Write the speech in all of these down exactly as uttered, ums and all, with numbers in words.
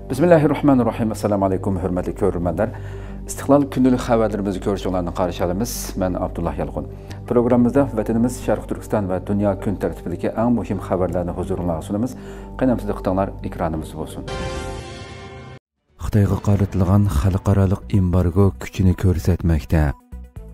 بىسمىللاھىررەھمانىررەھىم. ئەسسالامۇ ئەلەيكۇم، ھۆرمەتلىك كۆرۈرمەنلەر. ئىستىقلال كۈندىلىك خەۋەرلىرىمىزنى كۆرۈشۈڭلارنى قارشى ئالىمىز. مەن ئابدۇللا يالقۇن. پروگراممىمىزدا ۋەتىنىمىز شەرقىي تۈركىستان ۋە دۇنيا كۈن تەرتىپىدىكى ئەڭ مۇھىم خەۋەرلەرنى ھۇزۇرۇڭلارغا سۇنىمىز. قېنى ئەمسە دىققىتىڭلار ئېكرانىمىزدا بولسۇن. خىتايغا قارىتىلغان خەلقئارالىق ئېمبارگو كۈچىنى كۆرسەتمەكتە.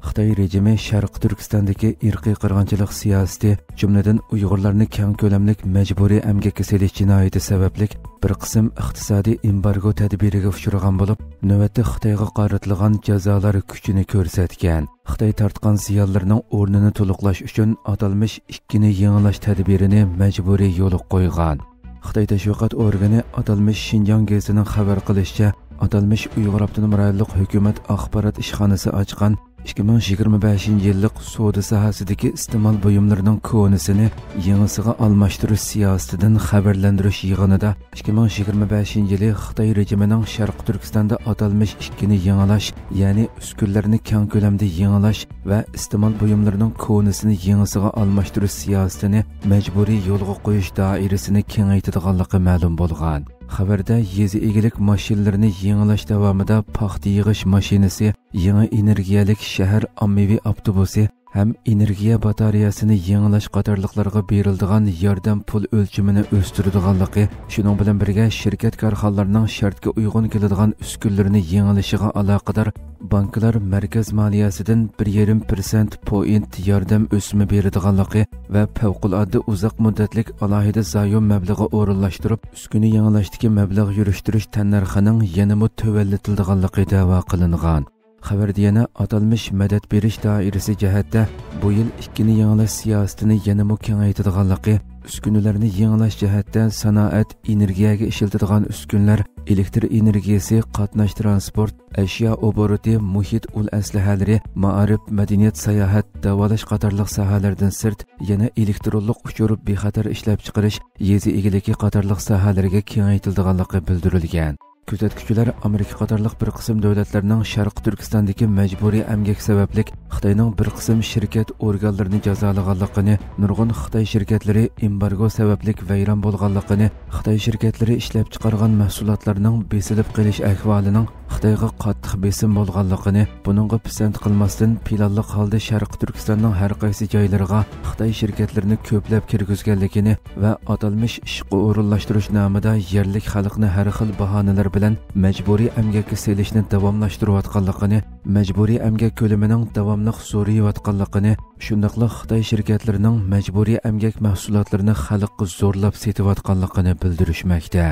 خىتاي رېجىمى شەرقىي تۈركىستاندىكى ئىرقىي قىرغىنچىلىق سىياسىتى، جۈملىدىن ئۇيغۇرلارنى كەڭ كۆلەملىك مەجبۇرىي ئەمگەككە سېلىش جىنايىتى سەۋەبلىك بىر قىسىم ئىقتىسادىي ئېمبارگو تەدبىرىگە ئۇچرىغان بولۇپ، نۆۋەتتە خىتايغا قارىتىلغان جازالار كۈچىنى كۆرسەتكەن. خىتاي تارتقان زىيانلىرىنىڭ ئورنىنى تولۇقلاش ئۈچۈن ئاتالمىش ئىككىنى يېڭىلاش تەدبىرىنى مەجبۇرىي يولغا قويغان. خىتاي تەشۋىقات ئورگىنى ئاتالمىش شىنجاڭ گېزىتىنىڭ خەۋەر قىلىشىچە، ئاتالمىش ئۇيغۇر ئاپتونوم رايونلۇق ھۆكۈمەت ئاخبارات ئىشخانىسى ئاچقان ئىككى مىڭ يىگىرمە بەشىنچى يىللىق سودا ساھەسىدىكى ئىستېمال بۇيۇملىرىنىڭ كونىسىنى يېڭىسىغا ئالماشتۇرۇش سىياسىتىدىن خەۋەرلەندۈرۈش يىغىنىدا ئىككى مىڭ يىگىرمە بەشىنچى يىلى خىتاي رېجىمىنىڭ شەرقىي تۈركىستاندا ئاتالمىش ئىككىنى يېڭىلاش، يەنى ئۈسكۈنىلەرنى كەڭ كۆلەمدە يېڭىلاش ۋە ئىستېمال بۇيۇملىرىنىڭ كونىسىنى يېڭىسىغا ئالماشتۇرۇش سىياسىتىنى مەجبۇرىي يولغا قويۇش دائىرىسىنى كېڭەيتىدىغانلىقى مەلۇم بولغان. خەۋەردە يېزا ئىگىلىك ماشىنىلىرىنى يېڭىلاش داۋامىدا پاختا يىغىش ماشىنىسى، يېڭى ئېنېرگىيەلىك شەھەر ئاممىۋى ئاپتوبۇسى ھەم ئېنېرگىيە باتارېيەسىنى يېڭىلاش قاتارلىقلارغا بېرىلىدىغان ياردەم پۇل ئۆلچىمىنى ئۆستۈرىدىغانلىقى، شۇنىڭ بىلەن بىرگە شىركەت كارخانىلارنىڭ شەرتكە ئۇيغۇن كېلىدىغان ئۈسكۈنىلىرىنى يېڭىلىشىغا ئالاقىدار بانكىلار مەركەز مالىيەسىدىن بىر يېرىم پىرسەنت پوينت ياردەم ئۆسۈمى بېرىدىغانلىقى ۋە پەۋقۇلئاددە ئۇزاق مۇددەتلىك ئالاھىدە زايوم مەبلىغى ئورۇنلاشتۇرۇپ، ئۈسكۈنە يېڭىلاشتىكى مەبلەغ يۈرۈشتۈرۈش تەننەرخىنىڭ يەنىمۇ تۆۋەنلىتىلىدىغانلىقى دەۋا قىلىنغان. خەۋەردە يەنە ئاتالمىش مەدەت بېرىش دائىرىسى جەھەتتە بۇ يىل ئىككىنى يېڭىلاش سىياسىتىنى يەنىمۇ كېڭەيتىدىغانلىقى، ئۈسكۈنىلەرنى يېڭىلاش جەھەتتە سانائەت، ئېنېرگىيەگە ئىشلىتىدىغان ئۈسكۈنىلەر، ئېلېكتر ئېنېرگىيەسى، قاتناش ترانسپورت، ئەشيا ئوبوروتى، مۇھىت ئۇل ئەسلىھەلىرى، مائارىپ، مەدەنىيەت، ساياھەت، داۋالاش قاتارلىق ساھەلەردىن سىرت، يەنە ئېلېكترونلۇق ئۇچۇر، بىخەتەر ئىشلەپچىقىرىش، يېزا ئىگىلىكى قاتارلىق ساھەلەرگە كېڭەيتىلىدىغانلىقى بىلدۈرۈلگەن. كۆزەتكۈچىلەر ئامېرىكا قاتارلىق بىر قىسىم دۆلەتلەرنىڭ شەرقىي تۈركىستاندىكى مەجبۇرىي ئەمگەك سەۋەبلىك خىتاينىڭ بىر قىسىم شىركەت ئورگانلىرىنى جازالىغانلىقىنى، نۇرغۇن خىتاي شىركەتلىرى ئېمبارگو سەۋەبلىك ۋەيران بولغانلىقىنى، خىتاي شىركەتلىرى ئىشلەپچىقارغان مەھسۇلاتلارنىڭ بېسىلىپ قېلىش ئەھۋالىنىڭ خىتايغا قاتتىق بېسىم بولغانلىقىنى، بۇنىڭغا پىسەنت قىلماستىن، پىلانلىق ھالدا شەرقىي تۈركىستاننىڭ ھەر قايسى جايلىرىغا خىتاي شىركەتلىرىنى كۆپلەپ كىرگۈزگەنلىكىنى ۋە ئاتالمىش ئىشقا ئورۇنلاشتۇرۇش نامىدا يەرلىك خەلقنى ھەر خىل باھانىلەر بىلەن مەجبۇرىي ئەمگەككە سېلىشنى داۋاملاشتۇرۇۋاتقانلىقىنى، مەجبۇرىي ئەمگەك كۆلىمىنىڭ داۋاملىق زورىيىۋاتقانلىقىنى، شۇنداقلا خىتاي شىركەتلىرىنىڭ مەجبۇرىي ئەمگەك مەھسۇلاتلىرىنى خەلققە زورلاپ سېتىۋاتقانلىقىنى بىلدۈرۈشمەكتە.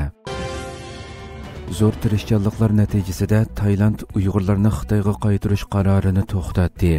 زور تىرىشچانلىقلار نەتىجىسىدە تايلاند ئۇيغۇرلارنى خىتايغا قايتۇرۇش قارارىنى توختاتتى.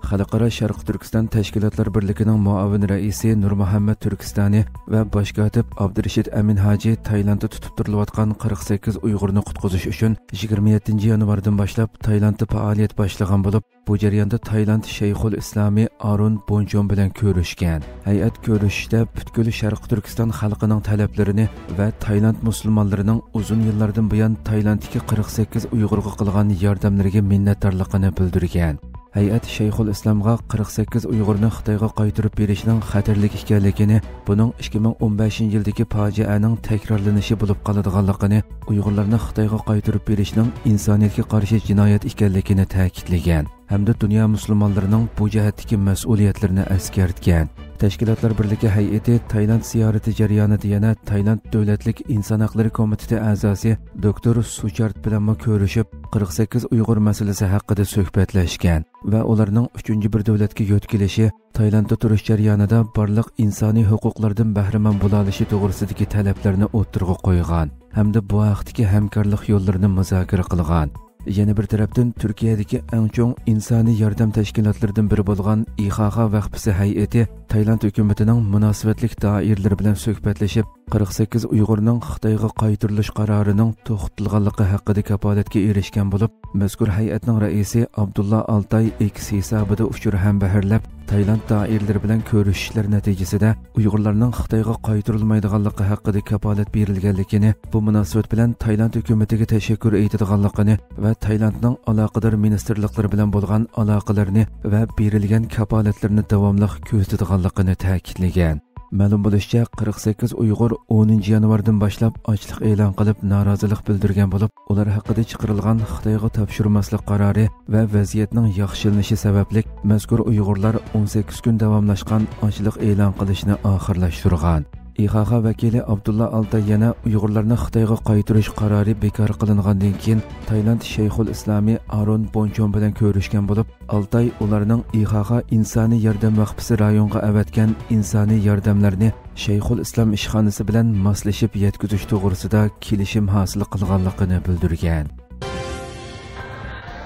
خەلقئارا شەرقىي تۈركىستان تەشكىلاتلار بىرلىكىنىڭ مۇئاۋىن رەئىسى نۇرمۇھەممەت تۈركىستانى ۋە باش كاتىپ ئابدۇرېشىت ئەمىن ھاجى تايلاندتا تۇتۇپ تۇرۇلۇۋاتقان قىرىق سەككىز ئۇيغۇرنى قۇتقۇزۇش ئۈچۈن يىگىرمە يەتتىنچى يانۋاردىن باشلاپ تايلاندتا پائالىيەت باشلىغان بولۇپ، بۇ جەرياندا تايلاند شەيخۇل ئىسلامى ئارۇن بونچون بىلەن كۆرۈشكەن. ھەيئەت كۆرۈشۈشتە پۈتكۈل شەرقىي تۈركىستان خەلقىنىڭ تەلەپلىرىنى ۋە تايلاند مۇسۇلمانلىرىنىڭ ئۇزۇن يىللاردىن بۇيان تايلاندتىكى قىرىق سەككىز ئۇيغۇرغا قىلغان ياردەملىرىگە مىننەتدارلىقىنى بىلدۈرگەن. ھەيئەت شەيخۇل ئىسلامغا قىرىق سەككىز ئۇيغۇرنى خىتايغا قايتۇرۇپ بېرىشنىڭ خەتەرلىك ئىكەنلىكىنى، بۇنىڭ ئىككى مىڭ ئون بەشىنچى يىلدىكى پاجىئەنىڭ تەكرارلىنىشى بولۇپ قالىدىغانلىقىنى، ئۇيغۇرلارنى خىتايغا قايتۇرۇپ بېرىشنىڭ ئىنسانىيەتكە قارشى جىنايەت ئىكەنلىكىنى تەكىتلىگەن ھەمدە دۇنيا مۇسۇلمانلىرىنىڭ بۇ جەھەتتىكى مەسئۇلىيەتلىرىنى ئەسكەرتكەن. تەشكىلاتلار بىرلىكى ھەيئىتى تايلاند زىيارىتى جەريانىدا يەنە تايلاند دۆلەتلىك ئىنسان ھەقلىرى كومىتېتى ئەزاسى دوكتور سۇچارت بىلەنمۇ كۆرۈشۈپ، قىرىق سەككىز ئۇيغۇر مەسىلىسى ھەققىدە سۆھبەتلەشكەن ۋە ئۇلارنىڭ ئۈچىنچى بىر دۆلەتكە يۆتكىلىشى، تايلاندتا تۇرۇش جەريانىدا بارلىق ئىنسانىي ھوقۇقلاردىن بەھرىمەن بولالىشى توغرىسىدىكى تەلەپلەرنى ئوتتۇرىغا قويغان ھەمدە بۇ ھەقتىكى ھەمكارلىق يوللىرىنى مۇزاكىرە قىلغان. يەنە بىر تەرەپتىن، تۈركىيەدىكى ئەڭ چوڭ ئىنسانىي ياردەم تەشكىلاتلىرىدىن بىرى بولغان ئىخاخا ۋەخپىسى ھەيئىتى تايلاند ھۆكۈمىتىنىڭ مۇناسىۋەتلىك دائىرىلىرى بىلەن سۆھبەتلىشىپ، قىرىق سەككىز ئۇيغۇرنىڭ خىتايغا قايتۇرۇلۇش قارارىنىڭ توختىتىلغانلىقى ھەققىدە كاپالەتكە ئېرىشكەن بولۇپ، مەزكۇر ھەيئەتنىڭ رەئىسى ئابدۇللا ئالتاي ئېكس ھېسابىدا ئۇچۇر ھەمبەھىرلەپ، تايلاند دائىرىلىرى بىلەن كۆرۈشۈشلەر نەتىجىسىدە ئۇيغۇرلارنىڭ خىتايغا قايتۇرۇلمايدىغانلىقى ھەققىدە كاپالەت بېرىلگەنلىكىنى، بۇ مۇناسىۋەت بىلەن تايلاند ھۆكۈمىتىگە تەشەككۈر ئېيتىدىغانلىقىنى ۋە تايلاندنىڭ ئالاقىدار مىنىستىرلىقلىرى بىلەن بولغان ئالاقىلىرىنى ۋە بېرىلگەن كاپالەتلىرىنى داۋاملىق كۆزىتىدىغانلىقىنى تەكىتلىگەن. مەلۇم بولۇشىچە، قىرىق سەككىز ئۇيغۇر ئونىنچى يانۋاردىن باشلاپ ئاچلىق ئېلان قىلىپ نارازىلىق بىلدۈرگەن بولۇپ، ئۇلار ھەققىدە چىقىرىلغان خىتايغا تاپشۇرماسلىق قارارى ۋە ۋەزىيەتنىڭ ياخشىلىنىشى سەۋەبلىك مەزكۇر ئۇيغۇرلار ئون سەككىز كۈن داۋاملاشقان ئاچلىق ئېلان قىلىشنى ئاخىرلاشتۇرغان. ئىخاخا ۋەكىلى ئابدۇللا ئالتاي يەنە ئۇيغۇرلارنى خىتايغا قايتۇرۇش قارارى بىكار قىلىنغاندىن كېيىن، تايلاند شەيخۇل ئىسلامى ئارون بونچون بىلەن كۆرۈشكەن بولۇپ، ئالتاي ئۇلارنىڭ ئىخاخا ئىنسانىي ياردەم ۋەقپىسى رايونغا ئەۋەتكەن ئىنسانىي ياردەملەرنى شەيخۇل ئىسلام ئىشخانىسى بىلەن ماسلىشىپ يەتكۈزۈش توغرىسىدا كېلىشىم ھاسىل قىلغانلىقىنى بىلدۈرگەن.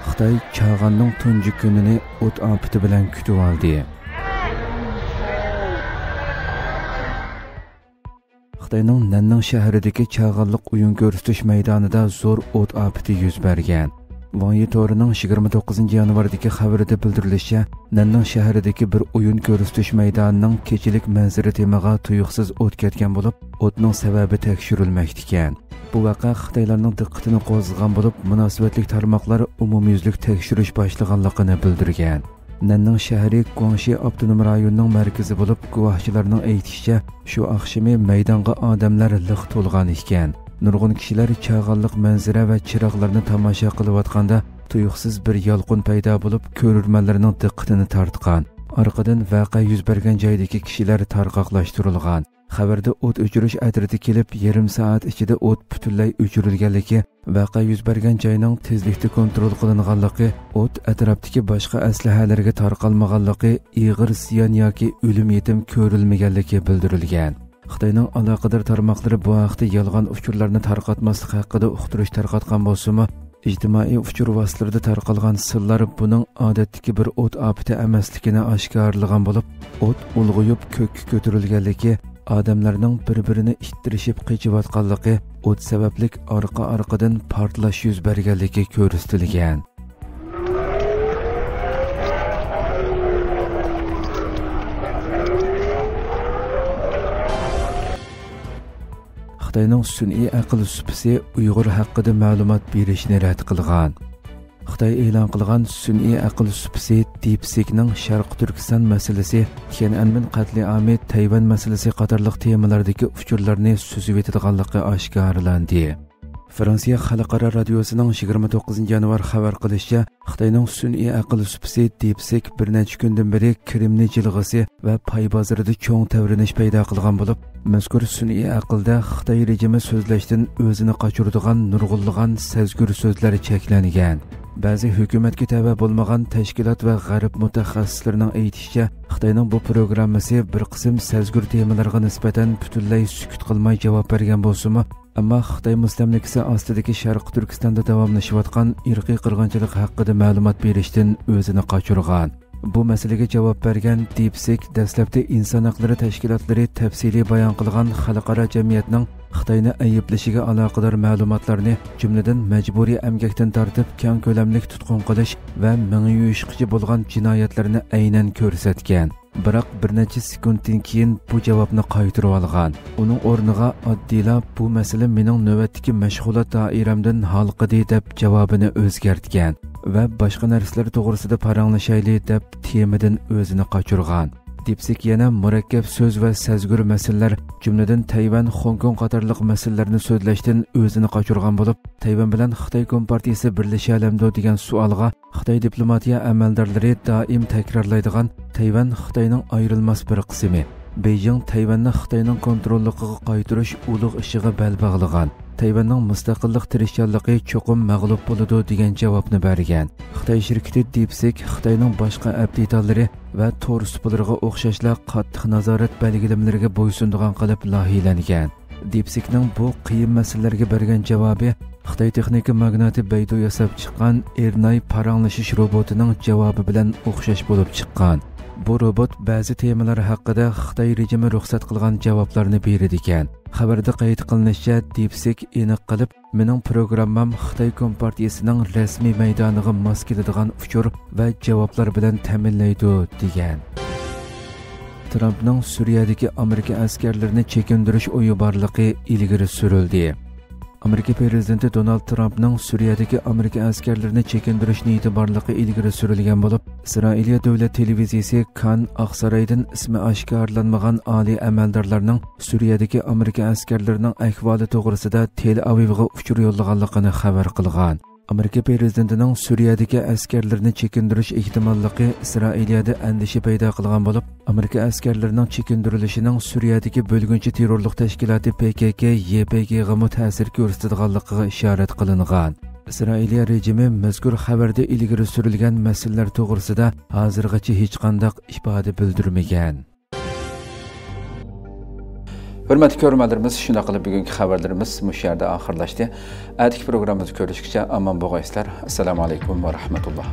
خىتاي چاغاننىڭ تۇنجى كۈنىنى ئوت ئاپىتى بىلەن كۈتۈۋالدى. خىتاينىڭ نەننىڭ شەھىرىدىكى چاغانلىق ئويۇن كۆرسىتىش مەيدانىدا زور ئوت ئاپىتى يۈز بەرگەن. ۋاڭيى تورىنىڭ يىگىرمە توققۇزىنچى يانۋاردىكى خەۋىرىدە بىلدۈرۈلۈشىچە، نەننىڭ شەھىرىدىكى بىر ئويۇن كۆرسىتىش مەيدانىنىڭ كېچىلىك مەنزىرە تېمىغا تۇيۇقسىز ئوت كەتكەن بولۇپ، ئوتنىڭ سەۋەبى تەكشۈرۈلمەكتىكەن. بۇ ۋەقە خىتايلارنىڭ دىققىتىنى قوزغىغان بولۇپ، مۇناسىۋەتلىك تارماقلار ئومۇميۈزلۈك تەكشۈرۈش باشلىغانلىقىنى بىلدۈرگەن. نەننىڭ شەھىرى گۇاڭشى ئاپتونوم رايونىنىڭ مەركىزى بولۇپ، گۇۋاھچىلارنىڭ ئېيتىشىچە، شۇ ئاخشىمى مەيدانغا ئادەملەر لىق تولغان ئىكەن. نۇرغۇن كىشىلەر چاغانلىق مەنزىرە ۋە چىراغلارنى تاماشا قىلىۋاتقاندا، تۇيۇقسىز بىر يالقۇن پەيدا بولۇپ، كۆرۈرمەنلەرنىڭ دىققىتىنى تارتقان. ئارقىدىن ۋەقە يۈز بەرگەن جايدىكى كىشىلەر تارقاقلاشتۇرۇلغان. خەۋەردە ئوت ئۆچۈرۈش ئەترىتى كېلىپ، يېرىم سائەت ئىچىدە ئوت پۈتۈنلەي ئۆچۈرۈلگەنلىكى، ۋەقە يۈز بەرگەن جاينىڭ تېزلىكتە كونترول قىلىنغانلىقى، ئوت ئەتراپتىكى باشقا ئەسلىھەلەرگە تارقالمىغانلىقى، ئېغىر زىيان ياكى ئۆلۈم يېتىم كۆرۈلمىگەنلىكى بىلدۈرۈلگەن. خىتاينىڭ ئالاقىدار تارماقلىرى بۇ ھەقتە يالغان ئۇچۇرلارنى تارقاتماسلىق ھەققىدە ئۇقتۇرۇش تارقاتقان بولسىمۇ، ئىجتىمائىي ئۇچۇر ۋاسىتىلىرىدە تارقالغان سىنلار بۇنىڭ ئادەتتىكى بىر ئوت ئاپىتى ئەمەسلىكىنى ئاشكارىلىغان بولۇپ، ئوت ئۇلغىيىپ كۆككە كۆتۈرۈلگەنلىكى، ئادەملەرنىڭ بىر-بىرىنى ئىتتىرىشىپ قېچىۋاتقانلىقى، ئوت سەۋەبلىك ئارقا-ئارقىدىن پارتلاش يۈز بەرگەنلىكى كۆرسىتىلگەن. خىتاينىڭ سۈنئىي ئەقىل سۇپىسى ئۇيغۇر ھەققىدە مەلۇمات بېرىشنى رەت قىلغان. خىتاي ئېلان قىلغان سۈنئىي ئەقىل سۇپىسى دىپسىكنىڭ شەرقىي تۈركىستان مەسىلىسى، تيەنئەنمېن قەتلىئامى، تەيۋەن مەسىلىسى قاتارلىق تېمىلاردىكى ئۇچۇرلارنى سۈزۈۋېتىدىغانلىقى ئاشكارىلاندى. فرانسىيە خەلقئارا رادىيوسىنىڭ يىگىرمە توققۇزىنچى يانۋار خەۋەر قىلىشىچە، خىتاينىڭ سۈنئىي ئەقىل سۇپىسى دىپسىك بىر نەچچە كۈندىن بېرى كرېمنىي جىلغىسى ۋە پاي بازىرىدا چوڭ تەۋرىنىش پەيدا قىلغان بولۇپ، مەزكۇر سۈنئىي ئەقىلدە خىتاي رېجىمى سۆزلەشتىن ئۆزىنى قاچۇرىدىغان نۇرغۇنلىغان سەزگۈر سۆزلەر چەكلەنگەن. بەزى ھۆكۈمەتكە تەۋە بولمىغان تەشكىلات ۋە غەرب مۇتەخەسسىسلىرىنىڭ ئېيتىشىچە، خىتاينىڭ بۇ پروگراممىسى بىر قىسىم سەزگۈر تېمىلارغا نىسبەتەن پۈتۈنلەي سۈكۈت قىلماي جاۋاب بەرگەن بولسىمۇ، ئەمما خىتاي مۇستەملىكىسى ئاستىدىكى شەرقىي تۈركىستاندا داۋاملىشىۋاتقان ئىرقىي قىرغىنچىلىق ھەققىدە مەلۇمات بېرىشتىن ئۆزىنى قاچۇرغان. بۇ مەسىلىگە جاۋاب بەرگەن دىپسىك دەسلەپتە ئىنسان ھەقلىرى تەشكىلاتلىرى تەپسىلىي بايان قىلغان خەلقئارا جەمئىيەتنىڭ خىتاينى ئەيىبلىشىگە ئالاقىدار مەلۇماتلارنى، جۈملىدىن مەجبۇرىي ئەمگەكتىن تارتىپ كەڭ كۆلەملىك تۇتقۇن قىلىش ۋە مېڭە يۇيۇشقىچە بولغان جىنايەتلەرنى ئەينەن كۆرسەتكەن. بىراق بىر نەچچە سېكۇنتتىن كېيىن بۇ جاۋابنى قايتۇرۇۋالغان. ئۇنىڭ ئورنىغا ئاددىيلا «بۇ مەسىلە مېنىڭ نۆۋەتتىكى مەشغۇلات دائىرەمدىن ھالقىدى» دەپ جاۋابىنى ئۆزگەرتكەن ۋە باشقا نەرسىلەر توغرىسىدا پاراڭلىشايلى دەپ تېمىدىن ئۆزىنى قاچۇرغان. دىپسىك يەنە مۇرەككەپ سۆز ۋە سەزگۈر مەسىلىلەر، جۈملىدىن تەيۋەن، خوڭكوڭ قاتارلىق مەسىلىلەرنى سۆزلەشتىن ئۆزىنى قاچۇرغان بولۇپ، تەيۋەن بىلەن خىتاي كومپارتىيىسى بىرلىشەلەمدۇ دېگەن سوئالغا، خىتاي دىپلوماتىيە ئەمەلدارلىرى دائىم تەكرارلايدىغان «تەيۋەن خىتاينىڭ ئايرىلماس بىر قىسمى. بېيجىڭ تەيۋەننى خىتاينىڭ كونتروللۇقىغا قايتۇرۇش ئۇلۇغ ئىشىغا بەل باغلىغان. تەيۋەننىڭ مۇستەقىللىق تىرىشچانلىقى چوقۇم مەغلۇپ بولىدۇ» دېگەن جاۋابنى بەرگەن. خىتاي شىركىتى دىپسىك خىتاينىڭ باشقا ئەپ دېتاللىرى ۋە تور سۇپىلىرىغا ئوخشاشلا قاتتىق نازارەت بەلگىلىمىلىرىگە بويسۇنىدىغان قىلىپ لايىھەلەنگەن. دىپسىكنىڭ بۇ قىيىن مەسىلىلەرگە بەرگەن جاۋابى خىتاي تېخنىكا ماگناتى بەيدۇ ياساپ چىققان ئېرناي پاراڭلىشىش روبوتىنىڭ جاۋابى بىلەن ئوخشاش بولۇپ چىققان. بۇ روبوت بەزى تېمىلار ھەققىدە خىتاي رېجىمى رۇخسەت قىلغان جاۋابلارنى بېرىدىكەن. خەۋەردە قەيت قىلىنىشىچە، دىپسىك ئېنىق قىلىپ، «مېنىڭ پروگراممام خىتاي كومپارتىيىسىنىڭ رەسمىي مەيدانىغا ماس كېلىدىغان ئۇچۇر ۋە جاۋابلار بىلەن تەمىنلەيدۇ» دېگەن. ترامپنىڭ سۈرىيەدىكى ئامېرىكا ئەسكەرلىرىنى چېكىندۈرۈش ئويى بارلىقى ئىلگىرى سۈرۈلدى. ئامېرىكا پىرېزىدېنتى دونالد ترامپنىڭ سۈرىيەدىكى ئامېرىكا ئەسكەرلىرىنى چېكىندۈرۈش نىيىتى بارلىقى ئىلگىرى سۈرۈلگەن بولۇپ، ئىسرائىلىيە دۆلەت تېلېۋىزىيىسى كان ئاقسارايدىن ئىسمى ئاشكارىلانمىغان ئالىي ئەمەلدارلارنىڭ سۈرىيەدىكى ئامېرىكا ئەسكەرلىرىنىڭ ئەھۋالى توغرىسىدا تېل ئاۋىۋغا ئۇچۇر يوللىغانلىقىنى خەۋەر قىلغان. ئامېرىكا پىرېزىدېنتىنىڭ سۈرىيەدىكى ئەسكەرلىرىنى چېكىندۈرۈش ئېھتىماللىقى ئىسرائىلىيەدە ئەندىشە پەيدا قىلغان بولۇپ، ئامېرىكا ئەسكەرلىرىنىڭ چېكىندۈرۈلۈشىنىڭ سۈرىيەدىكى بۆلگۈنچى تېررورلۇق تەشكىلاتى پې كې كې، يې پې گېغىمۇ تەسىر كۆرسىتىدىغانلىقىغا ئىشارەت قىلىنغان. ئىسرائىلىيە رېجىمى مەزكۇر خەۋەردە ئىلگىرى سۈرۈلگەن مەسىلىلەر توغرىسىدا ھازىرغىچە ھېچقانداق ئىپادە بىلدۈرمىگەن. ھۆرمەتلىك كۆرۈرمەنلىرىمىز، شۇنداق قىلىپ بۈگۈنكى خەۋەرلىرىمىز مۇشۇ يەردە ئاخىرلاشتى. ئەتىكى پروگراممىمىزدا كۆرۈشكىچە ئامان بولغايسىلەر. ئەسسالامۇ ئەلەيكۇم ۋە رەھمەتۇللا.